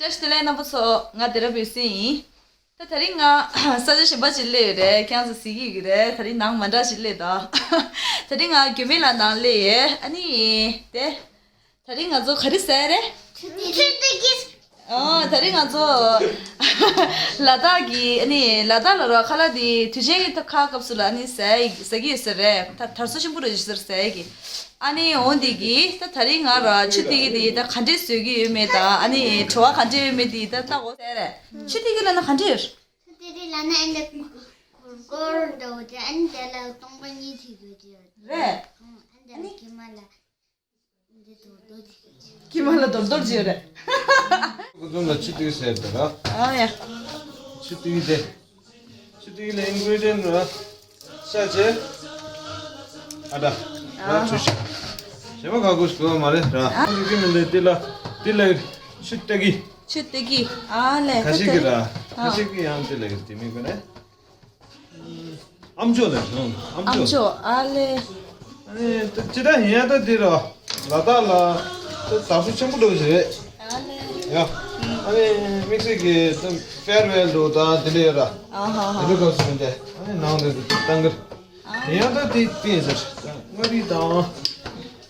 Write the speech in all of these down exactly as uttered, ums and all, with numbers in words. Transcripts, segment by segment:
བཀྲ་ཤིས་བདེ་ལེགས་རྣམ་པ་ཚོ། ང་སྡེ་ར་བུས་སིན་ཡིན། ད་དེ་རིང་ང་ས་ཆ་གཞན་པ་ཅིག་སླེབས་ཡོད་རེད། ཁྱེད་ཚོ་གཟིགས་ཀྱི་ཡོད་རེད། དེ་རིང་ནང་མ་འདྲ་ཞིག་སླེབས་འདུག་དེ་རིང་ང་རྒྱུད་སྨད་ལ་ནང་སླེབས་ཡོད། ཨ་ནི་དེ། དེ་རིང་ང་ཚོ་ག་རེ་ཟ་ཡ་རེད། ཨོ། དེ་རིང་ང་ཚོ་ལ་དྭགས་ཀྱི། ཨ་ནི་ལ་དྭགས་ལ་རོ། ཁ་ལག་འདི་དུས་ཆེན་གྱི་ཁ་སྐབས་སུ་ལ་ཨ་ནི་ཟ་ཡ་ཟ་གི་ཡོད་ས་རེད། ད་དར་སོ་ཆེན་པོ་རེད་ཟེར་ཟ་ཡ་གི། ཨ་ནི་འོ་འདི་གི་ད་དེ་རིང་ང་ར་ཆུ་ཏི་གི་འདི་ད་ག་འདྲས་བཟོ་གི་ཡོད་མེད་དང་། ཨ་ནི་བྲོ་བ་ག་འདྲས་ཡོད་མེད་འདི་ད་ལྟ་གོ་ཟེར་རེད། ཆུ་ཏི་གི་ལ་ན་ག་འདྲས་ཡོད། ཆུ་ཏི་གི་ལ་ན་ཨ་ནི་གུར་གུར་འདྲ་བོ་དེ། ཨ་ནི་དེ་ལ་སྟོང་པ་གཉིས་ཐིག་དགོས་ཀྱི་ཡོད་རེད། ཨ་ནི་ལ་ཁྱི་མ་ལ་འདོར་འདོར་བྱེད་རེད། ཁོ་ཚོ་ལ་ཆུ་ཏིག་ཟེར་དེ་ར། ཨ་ཡ། ཆུ་ཏིག་དེ། ཆུ་ཏིག་ལ་ཨིན་གྷི་རི་ཌི་ཡན་ར། ཤ་ཆེ། ཨ་ད། ཨ་ཆུ་ཤ། ཞེ་མ་ག་གུ་སྐོ་མ་རེད་ར། ཨ་ཆུ་ཀི་མིན་དེ་དེ་ལ་དེ་ལ་ཆུ་ཏིག་གི། ཆུ་ཏིག་གི། ཨ་ལེ། ཁ་ཤས་ཀྱི་ར། ཁ་ཤས་ཀྱི་ཡང་དེ་ལ་གི་དེ་མི་གོ་ནས། ཨམ་ཅོག་ལ། ཨམ་ཅོག་ཨམ་ཅོག་ཨ་ལེ། ཨ་ནི་ད་ཅི་ད་ཡིན་ཡ་ད་འདི་ར། ལ་དྭགས་ལ་ད་དར་སོ་ཆེན་པོ་འགྲོ་བཞིན་རེད། ཨ་ལེ། ཡ། ཨ་ནི་དམིགས་བསལ་གྱི་ད་ཕེར་ཝེལ་འགྲོ་ད་དེ་འདྲ་ཡོད་ར། ཨ་ཧ་ཧ། དེ་འདྲ་སྐབས་སུ་མིན་ཏེ། ཨ་ནི་ནང་དུ་བཏང་གི། ཨ། དེ་ཡང་ད་དེ་བསྟན་ཟེར། ད་མངའ་རིས་དང་།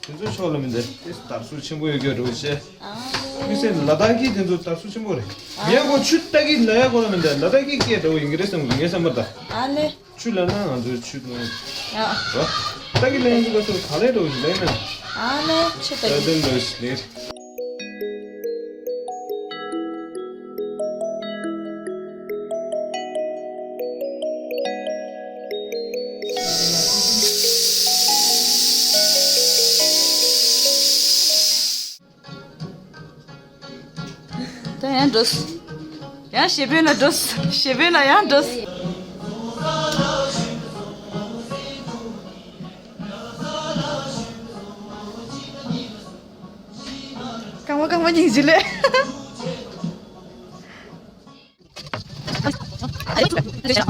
དེ་ཚོ་ཕྱོགས་ལ་མི་འདུག་དེ་དར་སོ་ཆེན་པོ་ཡོད་རྒྱུ་འགྲོ་ཆེ། ཨ། མི་སེར་ལ་དྭགས་ཀྱི་དེ་ཚོ་དར་སོ་ཆེན་པོ་རེད། ཨ། ངས་གོ་ཆུ་ལྟ་གི་ལ་ཡ་གོ་ལ་མི་འདུག་ལ་དྭགས་ཀྱི་སྐད་འདྲ་བོ་ཡིན་གྱི་རེད་བསམ་གི། ངའི་བསམ་པར་ད། ཨ་ལེ། ཆུ་ལ་ན་ང་ཚོའི་ཆུ་ནང་། ཨ། ལྟ་གི་ལ་ཡ་འདི་ག་ཚོད་ག་ལེ་འགྲོ་ཞིག་ལ་ཡིན་ན། ཨ་ལེ། ཆུ་ལྟ་གི། ལྟ་གི་འགྲོ་ཞིག་ལེ། ད་ཡང་འགྲོ། ཡང་གཞེས་དཔོན་ལ་འགྲོ། གཞེས་དཔོན་ལ་ཡང་འགྲོ། རྐང་པ་རྐང་པ་གཉིས་ཅི་ལས། བཟོ་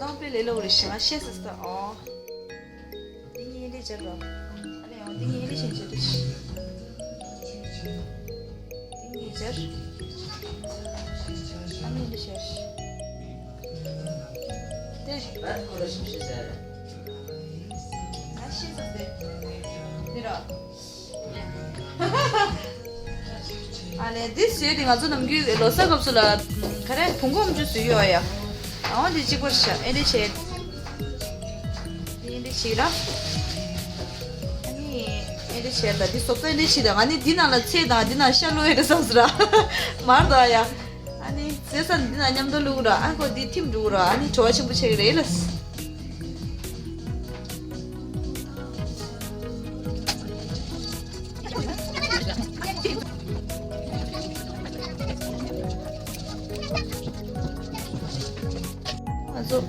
སྟངས་དཔེ་ལས་སླ་པོ་རེད་ཤག་ང་ཤེས་སོང་ས། ཨོ། འདི་གཉིས་འདི་སྦྱར་རོ། ཨ་ནི་ཡང་འདི་གཉིས་འདི་བཞིན་བྱེད་དུ། འདི་གཉིས་སྦྱར། ཨ་ནི་འདི་སྦྱར། དེ། ཨ་ཁོ་ར་ཤིམ་ཤི་ཟེར། ང་ཤེས་སོང་ས། འདི་རོ། ཨ་ལེ། འདི་བཟོས་ཏེ་ང་ཚོ་ནམ་རྒྱུན་ལོ་གསར་སྐབས་སུ་ལ་ག་རེ་བོང་གུ་ཨམ་ཅོག་བཟོས་ཡོད་ཡ། ཨ་འོ་འདི་གཅིག་པར་བྱ། ཨེ་འདྲ་བྱས། འདི་ཨེ་འདྲ་བྱས་ར། ཨ་ནི་ཨེ་འདྲ་བྱས་ལ་འདི་སོབ་ཏ་ཨེ་འདྲ་བྱས་དང་། ཨ་ནི་འདི་ནང་ལ་ཚལ་དང་འདི་ནང་ཤ་བླུགས་ཡོད་རེད་བསམ་སོང་ར། མར་དང་ཡ། ཨ་ནི་ཟས་ས་འདི་ན་མཉམ་དུ་བླུགས་ར། ཨ་ཁོ་འདི་ཐིམ་འགྲོ་ར། ཨ་ནི་བྲོ་བ་ཆེན་པོ་ཆགས་ཀྱི་རེད་ལ། ང་ཚོ་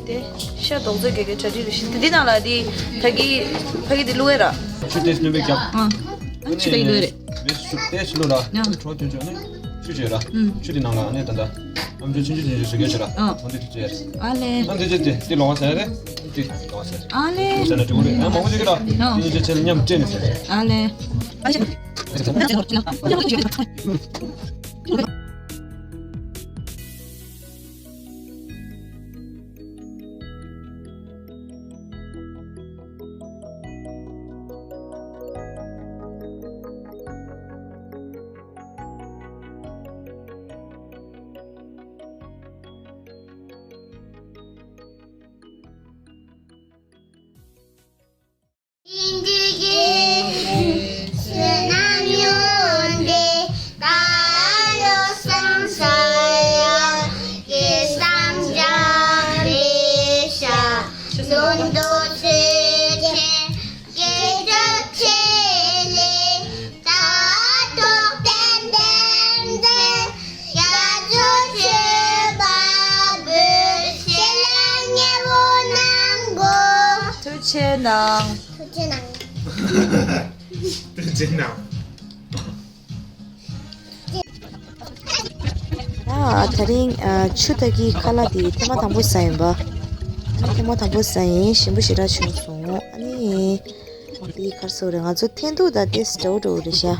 དེ་ཤ་རྡོག་རྩ་གི་གྲ་སྒྲིག་རེ་བྱེད། དེ་འདི་ནང་ལ་དེ་ཕ་གི་ཕ་གི་དེ་བླུགས་ཡ་ར། ཆུ་དེ་སྣོན་པའི་རྒྱབ། ཨ། ཨ་ཆུ་དེ་བླུགས་རེད། མེ་ཤུགས་ཏོག་ཙམ་བླུགས་ར། ཨ། དྲོ་ཐོན་ཆོག་ནི་ཆུ་བྱས་ར། ཨུམ། ཆུ་དེ་ནང་ལ་ཨ་ནི་ད་ལྟ་ཨམ་ཅོག་ཆུང་ཆུང་ཆུང་ཆུང་བཟོ་གི་ཡོད་ར། ཨ། འོ་འདི་དེ་བྱས་ར། ཨ་ལེ། ཨ་འདི་བྱས་དེ་དེ་ལོང་བ་ཟེར་རེད། འདི་ལོང་བ་ཟེར། ཨ་ལེ། ཟེར་ན་འགྲིག་གི་རེད། ཨ་མང་པོ་ཅིག་གི་ར། ཨ། འདི་བྱས་ཆེ་ལ་མཉམ་སྤྲད་ནས་ཟེར། ཨ་ལེ། ཐུགས་རྗེ་གནང་། ཐུགས་རྗེ་གནང་། ཐུགས་རྗེ་གནང་། ཨ། དེ་རིང་ཨ་ཆུ་ད་གི་ཁ་ལག་དེ་ཐེངས་མ་དང་པོ་ཟ་ཡིན་པ། ཨ་ནི་ཐེངས་མ་དང་པོ་ཟ་ཡིན། ཞིམ་པོ་ཞེ་དྲག་བྱུང་སོང་། ཨ་ནི་དེ་ག་རེ་ཟེར་དགོས་རེད། ང་ཚོ་འཐེན་ཐུག་དང་དེ་འདྲ་བོ་འདྲ་བོ་རེད་ཤག་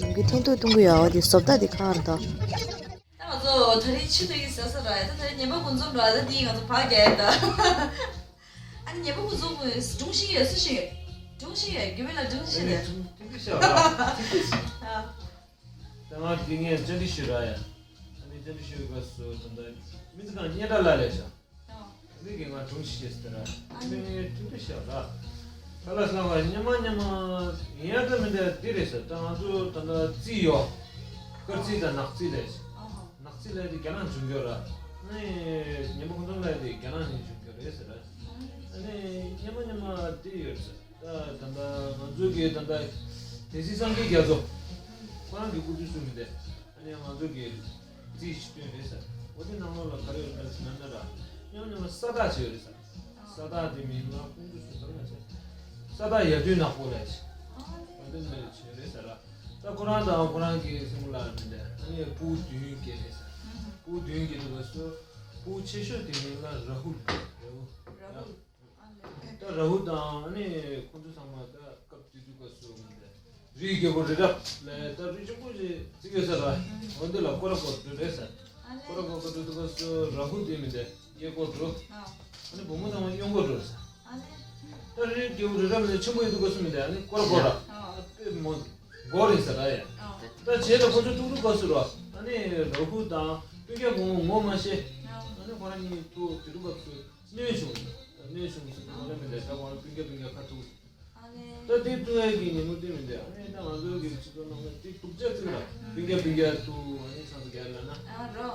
ཡིན་གྱི་འཐེན་ཐུག་གཏོང་གི་ཡོད། འོ་དེ་བཟོ་ལྟ་དེ་གང་རེད་ད། ད་ང་ཚོ་དེ་རིང་ཆུ་ད་གི་ཟ་ས་ར་ཡ། ད་དེ་རིང་ཉན་པ་ཀུན་འཛོམས་ར་ད་དེ་ང་ཚོ་ཕར་རྒྱག་ཡ་ད། ཨ་ནི་ཉན་པ་ཀུན་འཛོམས་སྒྲུང་ཤེས་ཡོད། སུ་ཤེས་ཡོད། སྒྲུང་ཤེས་ཡོད། རྒྱུ་མེད་ལ་སྒྲུང་ཤེས་ཡོད། ཨ་ནི་སྒྲུང་ཤེས་ཡོད་ར། ཨ། ད་ང་འདི་ངས་བཅར་འདྲི་ཞུ་ར་ཡ། ཨ་ནི་བཅར་འདྲི་ཞུ་བའི་སྐབས་སུ་ད་ལྟ་མི་ཚེ་གང་སྙན་གྲགས་ལ་ལས་བྱ། ཨ་ནི་གི་ང་སྒྲུང་ཞིག་བཤད་ཟེར་ར། ཨ་ནི་ངས་ཁྲིམས་འདྲི་བཤད་ར། ད་ལ་སང་བ་སྙན་མ་སྙན་མ་ཡིན་ཡ་ད་མི་འདྲ་འདི་རེད་ཟེར། ད་ང་ཚོ་ད་ལྟ་རྩིས་ཡོད། སྐར་རྩིས་དང་ནག་རྩིས་ལས་བྱ། ནག་རྩིས་ལས་དེ་རྒྱ་ནག་བྱུང་རྒྱུ་ར། ཨ་ནི་ཉན་པ་ཀུན་འཛོམས་ལས་དེ་རྒྱ་ནག་ནས་བྱུང་རྒྱུ་རེད་ཟེར་ར། ཨ་ནི་སྙན་མ་སྙན་མ་འདི་ཡོད་ཟེར། ད་ད་ལྟ་ང་ཚོ་གི་ད་ལྟ་སྡེ་སྲིད་སངས་རྒྱས་རྒྱ་མཚོ་ཁོ་རང་གི་སྐུ་དུས་སུ་མི་འདས། ཨ་ནི་ང་ཚོ་གི་རྩིས་སྤྱི་དོན་རེད་ཟེར། འོ་དེ་ནང་ལོགས་ལ་ག་རེ་ཡོད་ཟེར་ན་ན་ར། མཉམ་མཉམ་ས་བདག་ཅིག་ཡོད་རེད་ཟེར། ས་བདག་དེ་མིང་ལ་ཁོང་ཚོས་སུ་ཟེར་ན་ཟེར། ས་བདག་ཡ་དུས་ནག་པོ་ལས་ཟེར། འོ་དེ་ནས་ཅིག་ཡོད་རེད་ཟེར་ར། ད་ཁོ་རང་དང་ཁོ་རང་གི་སྲིང་མོ་ལ་མི་འདས། ཨ་ནི་ཕྲུ་གུ་བདུན་སྐྱེས་རེད་ཟེར། ཕྲུ་གུ་བདུན་སྐྱེས་དུས་སྐབས་སུ་ཕྲུ་གུ་ཆེ་ཤོས་དེ་མིང་ལ་ར་ཧུལ། ར་ཧུལ། ར་ཧུལ། ད་ར་ཧུ་དང་ཨ་ནི་ཁོང་ཚོ་ཚང་མ་ད་སྐབས་དེ་དུས་སྐབས་སུ་མི་འདས། རིའི་རྒྱལ་པོ་རི་རབ་ལས་ད་རི་ཆེན་པོ་ཞིག་བརྩིགས་ཡོད་ས་ར། འོ་འདི་ལ་སྐོར་ར་སྐོར་འགྲོ་རེད་ཟེར། སྐོར་ར་སྐོར་སྐོར་འགྲོ་དུས་སྐབས་སུ་ར་ཧུ་དེ་མི་འདས་སྐྱེ་སྐོར་འགྲོ། ཨ་ནི་བུ་མོ་ཚང་མ་གཡོན་སྐོར་འགྲོ་ཟེར། ད་རི་རྒྱལ་པོ་རི་རབ་ལས་ཆེན་པོ་ཡོད་དུས་སྐབས་སུ་མི་འདས། ཨ་ནི་སྐོར་ར་སྐོར་ར། ཨ་དཔེ་མོ་སྒོ་རེད་ཟེར་ར་ཡ། ད་བྱས་ལ་ཁོ་ཚོ་ཀྲུག་ཀྲུག་སྐབས་སུ་ར། ཨ་ནི་ར་ཧུ་དང་སྤུན་ཀྱག་བུ་མོ་ངོ་མ་ཤེས། ཨ་ནི་ཁོ་རང་གཉིས་ཐུག་དེ་དུས་སྐབས་སུ། གནོད་བྱུང་། གནོད་བྱུང་ཟེར་ནས་ང་ལ་མི་འདྲ་ད་ང་ལ་སྤུན་ཀྱག་སྤུན་ཀྱག་ཁ་ཐུག་ཨ་ནི། ད་དེ་ཐུག་ཡ་གི་ཉིན་མོ་དེ་མི་འདྲ། ཨ་ནི་ད་ང་ཚོ་གི་སྤྱི་ཚོགས་ནང་ལ་དེ་སྡུག་ཅག་ཅིག་ལ་སྤུན་ཀྱག་སྤུན་ཀྱག་ཐུག་ཨ་ནི་ཚང་མ་རྒྱལ་ལ་ན། ཨ་རོ།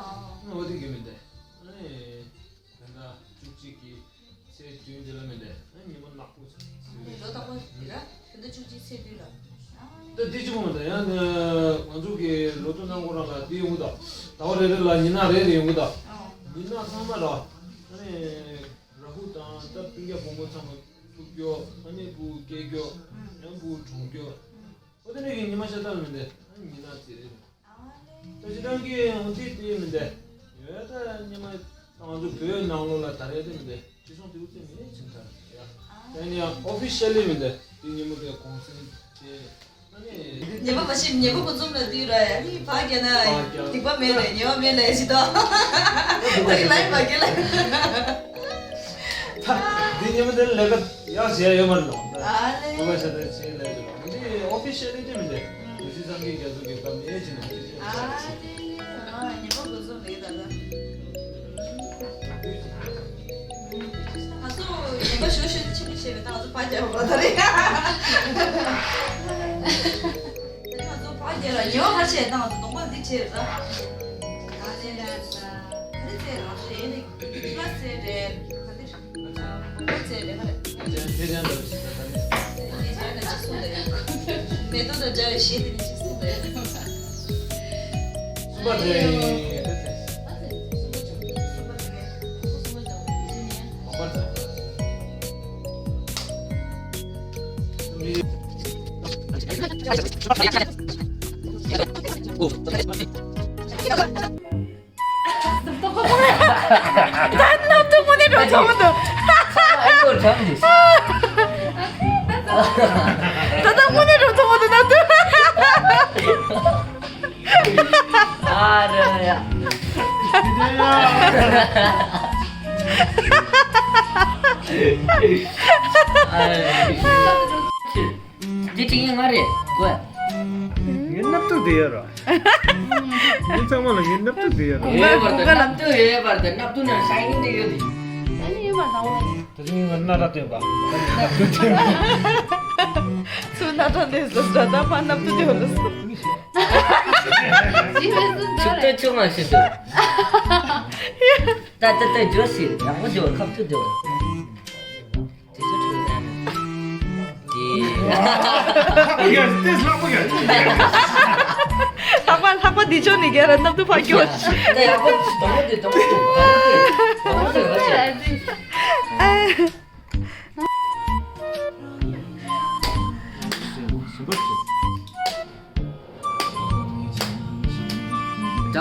འོ་དེ་གི་མི་འདྲ། ཨ་ནི་ད་ལྟ་བཅུ་གཅིག་གི་ཚེས་བདུན་དེ་ལ་མི་འདྲ། ཨ་ནི་ཉི་མ་ནག་པོ་ཚེ། ཨ་ནི་ལོ་རྟག་པར་དེ་ར། ད་ལྟ་བཅུ་གཅིག་ཚེས་བདུན་ལ། ད་དེ་གཅིག་པོ་མ་ད་ཡང་ནི་ང་ཚོ་གི་ལོ་ཐོ་ནང་ཁོ་རང་ལ་དེ་ཡོང་གི་ད། ཟླ་བ་རེ་རེ་ལ་ཉི་ནག་རེ་རེ་ཡོང་གི་ད། ཨ་ཉི་ནག་ཚང་མ་ར། ཨ་ནི་ར་ཧུ་དང་ད་སྤུན་ཀྱག་བུ་མོ་ཚང་མ་ཐུག་རྒྱུ། ཨ་ནི་བུ་སྐྱེ་རྒྱུ། ཡང་བུ་གྲོངས་རྒྱུ། ཨོ་དེ་ནས་ཀྱི་ཉི་མ་ཤ་སྟག་མི་འདུག་ཨ་ཉི་ནག་ཅིག་རེད། ད་སྤྱིར་བཏང་གི་ཨང་ཏི་དེ་མི་འདུག་ཡོད་ད་ཉི་མ་ང་ཚོ་བོད་ནང་ལོགས་ལ་ད་རེས་དེ་མི་འདུག་ཁྲི་སྲོང་ལྡེའུ་བཙན་མི་ནས་ཕྱིན་ཚར་ཡ། ད་ནི་ཡང་ཨོ་ཕི་ཤལ་ལི་མི་འདུག་དེ་ཉིན་མོ་དེ་གུང་སེང་བྱས། ཉེས་པ་མ་ཤེས། ཉེས་པ་ཀུན་འཛོམས་ལ་འདུས་ར་ཡ། ནི་ཕར་རྒྱག་ན་སྡིག་པ་མེད་རེད། ཉེས་པ་མེད་ལ་ཡ་ཞིག་ཏོ། ད་གི་ལ་ཡི་མ་རྒྱག་ལ། འདི་ཉིན་མོ་དེ་ལས་ཀ་ཡག་བྱས་ཡོད་མ་རེད་ལོ། ཨ་ལེ། ཁོ་པ་ཤ་སྟག་བྱས་ལས་ཀྱི་ལོ། འདི་ཨོ་ཕི་ཤལ་ལི་དེ་མི་འདུག་དེ་སྲིད་སངས་རྒྱས་རྒྱ་མཚོ་གི་སྐབས་ནས་ཕྱིན་ནས་ཨ་ལེ། ཉེས་པ་ཀུན་འཛོམས་ལ་ཡི་ད་ལ། ང་ཚོ་ཉེས་པ་ཞུ་ཞུ་ཆེན་པོ་བྱས་པའི་ད་ང་ཚོ་ཕར་རྒྱག་པ་ད་རེད། ད་ང་ཚོ་ཕར་རྒྱག་ལ་ཉེས་པ་ཕར་བྱས་ད་ང་ཚོ་གདོང་པ་འདི་བྱས་ར། ཨ་ནི་ག་རེ་བྱས་ར་ཞེས་ནི་ཁ་རེ་བྱས་རེད། ག་རེ་བྱས་རེད་ག་རེ། དེ་ཅང་ད་ཅི་སོང་ད་ཡ། མེ་ཏོག་དང་སྦྱར་བའི་གཞས་དེ་ནི་ཅི་སོང་ད་ཡ། སུམ་པ་དེ་རེད་དེ། ད་ནམ་དུ་མོ་ནས་འགྲོ་ཆོག་མི་འདུག་ད་ལྟ་མོ་ནས་འགྲོ་ཆོག་མི་འདུག་ནམ་དུ། ཨ་རེ་ཡ། འདི་དྲི་ངན་ང་རེད་གོ། ངའི་སྣབས་ཐུག་དེ་ཡོད་ར། ངའི་ཚང་མ་ལ་ངའི་སྣབས་ཐུག་དེ་ཡོད་ར། ཡོད་པར་དུ་སྣབས་ཐུག་ཡོད་པར་དུ་སྣབས་ཐུག་ནང་ཤ་ཡིན་དེ་ཡོད་དེ། ད་ནི་ཡོད་མ་དང་བ། ད་ཅི་ངས་སྣ་ཁྲ་སྟོན་པ། སྣབས་ཐུག་སྟོན་པ། ཚུར་སྣ་ཁྲ་འདི་བཟོ་ས་ད་མ་སྣབས་ཐུག་དེ་ཡོད་ལ། ཆུ་ཏོ་ཆུ་མ་ཤི་དུ། ད་ད་ད་ཇོ་སི་ཡག་པོ་ཇོ་ཁབ་ཏུ་ཇོ། དེ་ཚོ་ཁྲོད་ན་དེ། ལྷག་པ་ཡོད་དེ་ལྷག་པ་ཡོད། ལྷག་པ་ལྷག་པ་འདི་ཆོ་ནི་ག་ར་སྣབས་ཐུག་ཕ་གི་ཡོད། ད་ཡག་པོ་དོ་མོ་དེ་དོ་མོ་དེ་དོ་མོ་དེ་དོ་མོ་དེ་ཡོད་ཅེ། ད་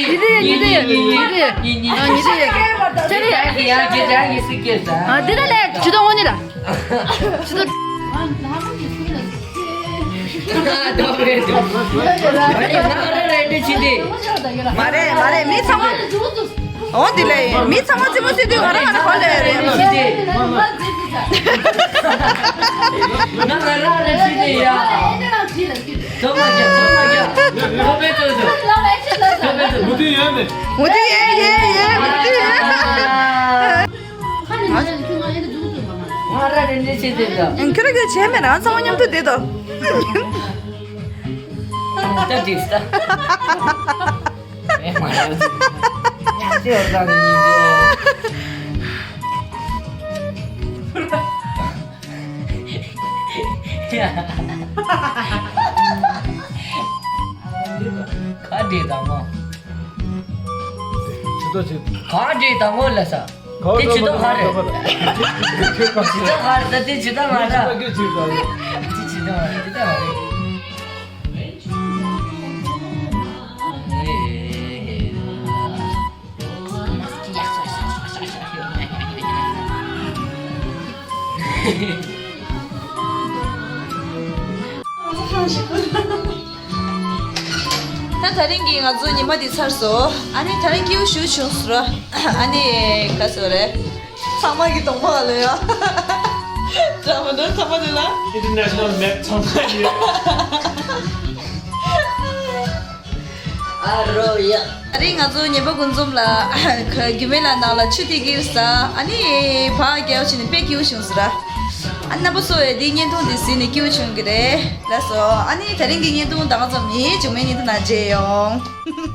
གཉིས། ཉི་ཟླ་ཡོད། ཉི་ཟླ་ཡོད། ཉི་ཟླ་ཡོད། ཉི་ཟླ་ཡོད། ཨ། ཉི་ཟླ་ཡོད། ཁྱེད་རེད། ཡ། ཁྱེད་རང་གི་སུ་སྐྱེས་ས། ཨ། འདི་ལ་ལས་ཇུས་གཏོགས་དངོས་གནས་ལ། ཇུས་གཏོགས། ཨ། ཏོག་རེད་འདུག་ཨ་ནི་ང་རང་རེད་འདྲ་བྱེད་དེ། མ་རེད། མ་རེད། མི་ཚང་མ། འོ། དེ་ལས་མི་ཚང་མ་རྩེད་མོ་རྩེ་དུས་ང་རང་ང་རང་ཧོལ་ལ་རེད། ང་ང་རང་རེད་བྱེད་དེ་ཡ། ཐོབ་མ་རྒྱག་ཐོབ་མ་རྒྱག་ཐོབ་པའི་ཚོད་དུ། ཐོབ་པའི་ཚོད། མུ་མཐུད་ཡོད་མེད། མུ་མཐུད་ཡོད་ཡོད་ཡོད། མུ་མཐུད་ཡོད། ང་རང་རེ་འདྲ་བྱེད་དེ། ཁྱོད་རང་གིས་བྱས་མེད་ན་ཚང་མ་མཉམ་དུ་བསྡད་དོ། ད་འགྲིག་ད། ཨེ་མ་རེད། ཉག་ཅིག་ཡོད་ད་ནི་སྙིང་རྗེ། ག་འདྲེ་དང་མོ། ཇུས་གཏོགས་བྱེད། ག་འདྲེ་དང་མོ་ལ་ས། དེ་ཇུས་གཏོགས་ག་རེད། ཇུས་གཏོགས་ག་རེད། ད་དེ་ཇུས་གཏོགས་མ་རེད། དེ་ཇུས་གཏོགས་མ་རེད། དེ་ད་མ་རེད། ད་དེ་རིང་གི་ང་ཚོ་ཉི་མ་འདི་ཚར་སོང་། ཨ་ནི་དེ་རིང་སྐྱིད་པོ་ཞེ་པོ་བྱུང་སོང་ར། ཨ་ནི་ག་ཟེར་རེད། ཚང་མ་གི་གདོང་པ་ལ་ཡ། འདྲ་མི་འདྲ་ཚང་མ་འདི་ལ། International map ཚང་མ་ཡོད། ཨ་རོ་ཡ། དེ་རིང་ང་ཚོ་ཉི་མ་དགུ་འཛོམས་ལ་རྒྱུད་སྨད་ལ་ནང་ལ་ཆུ་ཐིགས་ཀྱིས་ཟ། ཨ་ནི་ཕར་རྒྱལ་བ་ཆེ་ནི་དཔེ་སྐྱིད་པོ་བྱུང་སོང་ར། ཨ་ནི་རྣམ་པ་ཚོ་ཡ་འདི་བརྙན་ཐུང་འདི་གཟིགས་ནས་སྐྱིད་པོ་བྱུང་གི་རེད་ལགས་སོ། ཨ་ནི་དེ་རིང་གི་བརྙན་ཐུང་ད་ག་ཙམ་ཡིན། རྗེས་མའི་བརྙན་ཐུང་ནང་མཇལ་ཡོང་།